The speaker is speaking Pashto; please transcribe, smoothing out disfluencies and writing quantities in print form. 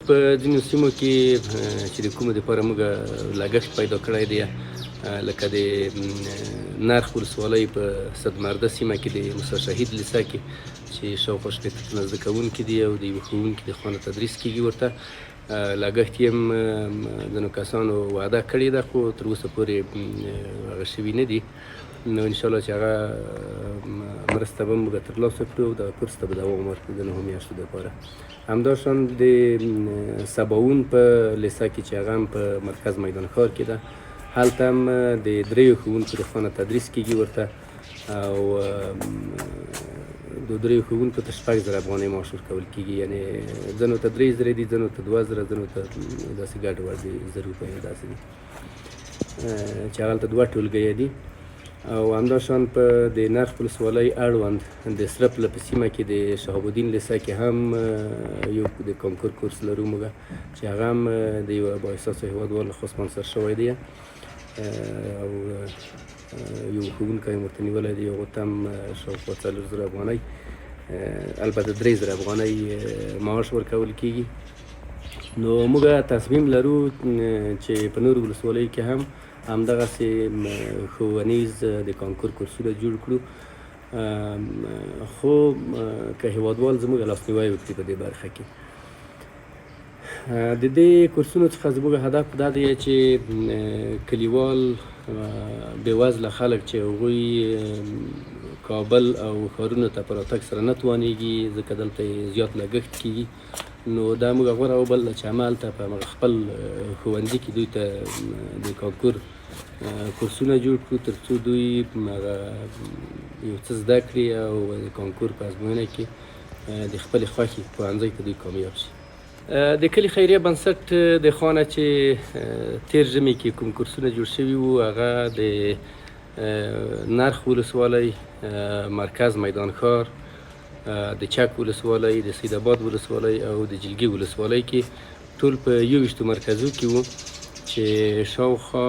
په ځینو سیمو کې چې د کومو دپاره موږ لګښت پیدا کړی دی، لکه د نرخ ولسوالۍ په صدمرده سیمه کې د موسی شهید لیسه کې چې شاوخوا 60 تنه زده کوونکي دي او د یوه ښوونکي د خوا نه تدریس کېږي، ورته لګښت یې هم ځینو کسانو وعده کړې ده، خو تر اوسه پورې هغه شوي نه دي. نو انشاءالله چې هغه مرسته به موږ ترلاسه کړو او دغه کورس ته به دوام ورکړو د 9 میاشتو دپاره. همداشان د سباوون په لیسه کې چې هغه هم په مرکز میدان ښار کې ده، هلته هم د دریو ښوونکو د خوا نه تدریس کېږي ورته او د دریو ښوونکو ته 6000 افغانۍ معاش ورکول کېږي. یعنې ځینو ته 3000 دي، ځینو ته 2000، ځینو ته داسې ګډ وډ دي، 1000 روپۍ داسې دي چې هغلته دوه ټولګي دي. او همداشان په د نرخ ولسوالۍ اړوند د سره پله په سیمه کې د شهاب الدین لیسه کې هم یو د کانکور کورس لرو موږ چې هغه هم د یوه با احساسه هېوادوال لخوا سپانسر شوی دی او یو ښوونکی هم ورته نیولی دی. هغو ته هم شاوخوا 4000 افغانۍ، البته 3000 افغانۍ معاش ورکول کېږي. نو موږ تصمیم لرو چې په نورو ولسوالیو کې هم همدغسې ښوونیز د کانکور کورسونه جوړ کړو، خو که هیوادوال زموږ لاسنیوی وکړي په دې برخه کې. د دې کورسونو څخه زموږ هدف دا دی چې کلیوال بېوزله خلک چې هغوی کابل او ښارونو ته په راتګ سره نه توانېږي، ځکه دلته یې زیات لګښت کېږي، نو دا موږ غوره وبلله چې همالته په همغه خپل ښوونځي کې دوی ته د کانکور کورسونه جوړ کړو، تر څو دوی هغه یو څه زده کړي او د کانکور په ازموینه کې د خپلې خوښې پوهنځۍ ته دوی کامیاب شي. د کلي خیریه بنسټ د خوا نه چې تیر ژمي کې کوم کورسونه جوړ شوي وو، هغه د نرخ ولسوالۍ مرکز میدان ښار، د چک ولسوالۍ، د سید آباد ولسوالۍ او د جلګي ولسوالۍ کې ټول په 21 مرکزو کې وو چې شاوخوا